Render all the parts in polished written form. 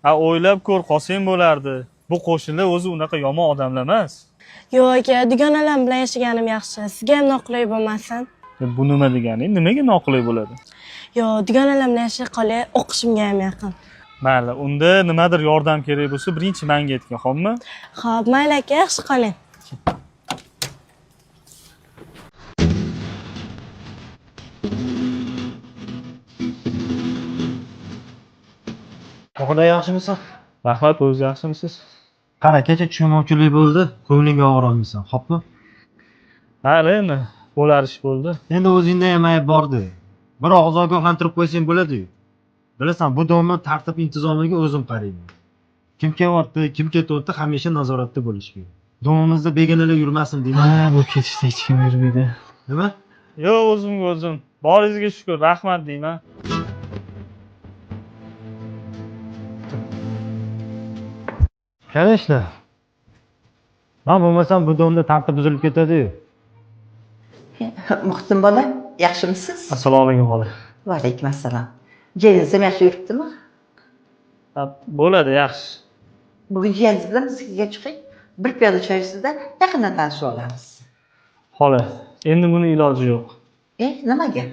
Ha, o'ylab ko'r, qolsang bo'lardi. Bu qo'shnilar o'zi unaqa yomon odamlar emas. Yo'q aka, dugonalarim bilan yashaganim yaxshi. Sizga ham noqulay bo'lmasin. Bu nima degani? Nimaga noqulay bo'ladi? Yo'q, dugonalarim bilan yashay qolay, o'qishimga ham yaqin. Mayli, unda nimadir yordam kerak bo'lsa, birinchi menga aytgin, xo'pmi? Xo'p, mayli aka, yaxshi qoling. Xudo, yaxshimisan? Rahmat, o'zi yaxshimisiz? Qara, kecha tushunmovchilik bo'ldi, ko'nglingga og'ir olmaysan, xo'pmi? Mayli, endi bo'lar ish bo'ldi. Endi o'zingda ham ayb bordi. Bir og'iz ogohlantirib qo'ysang bo'ladi-yu. Bilasan, bu domla tartib intizomiga o'zim qarayman. Kim kelyapti, kim ketyapti, hamisha nazoratda bo'lish kerak. Domimizda begonalar yurmasin deyman. Ha, bu ketishda hech kim yurmaydi. Nima? Yo'q, o'zimga o'zim. Boringizga shukur, rahmat deyman. Конечно. Man bo'lmasam bu domda tartib buzilib ketadi-yu. Muhsin bola, yaxshimisiz? Assalomu alaykum xola. Va alaykum assalom. Jiyaningiz ham yaxshi yuribdimi? Ha, bo'ladi, yaxshi. Bugun jiyaningiz bilan biznikiga chiqing. Bir piyola choy ustida yaqindan tanishib olamiz. Xola, endi buni iloji yo'q. E, nimaga?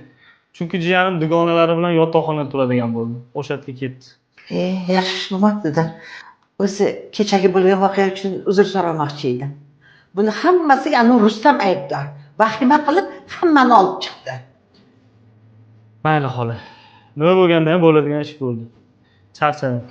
Chunki jiyanim dugonalari bilan yotoqxonada turadigan bo'ldi. O'sha yerga ketdi. E, yaxshi ish bo'lmabdi-da. O'zi kechagi bo'lgan voqea uchun uzr so'ramoqchi edim. Buni hammasiga anu Rustam aybdor. Vahima qilib hammani olib chiqdi. Mayli xola. Nima bo'lganda ham bo'ladigan ish bo'ldi. Charchadim.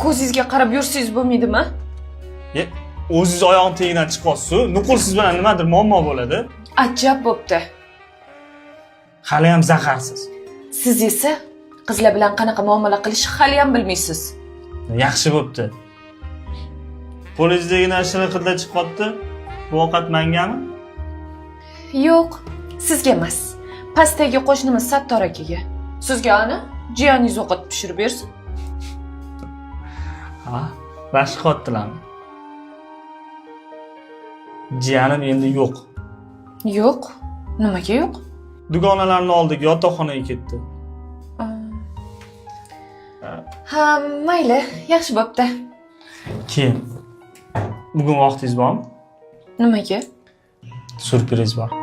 Ko'zingizga qarab yursangiz bo'lmaydimi? E, o'zingiz oyog'im tagidan chiqyapsiz. Nuqul siz bilan nimadir muammo bo'ladi. Ajab bo'pti. Hali ham zaharsiz. Siz esa qizlar bilan qanaqa muomala qilishni haliyam bilmaysiz. Yaxshi bo'pti. Qo'lingizdagi shirin hidlar chiqib qolibdi. Bu ovqat mangami? Yo'q, sizga emas. Pastdagi qo'shnimiz Sattor akaga. Sizga ana jiyaningiz ovqat pishirib bersin. Ha, rashk qilyaptilarmi? Jiyanim endi yo'q. Yo'q. Nimaga yo'q? Dugonalarni oldik, yotoqxonaga ketdi. Ha, mayli, yaxshi bo'pti. Keyin bugun vaqtingiz bormi? Nimaga? Syurpriz bor.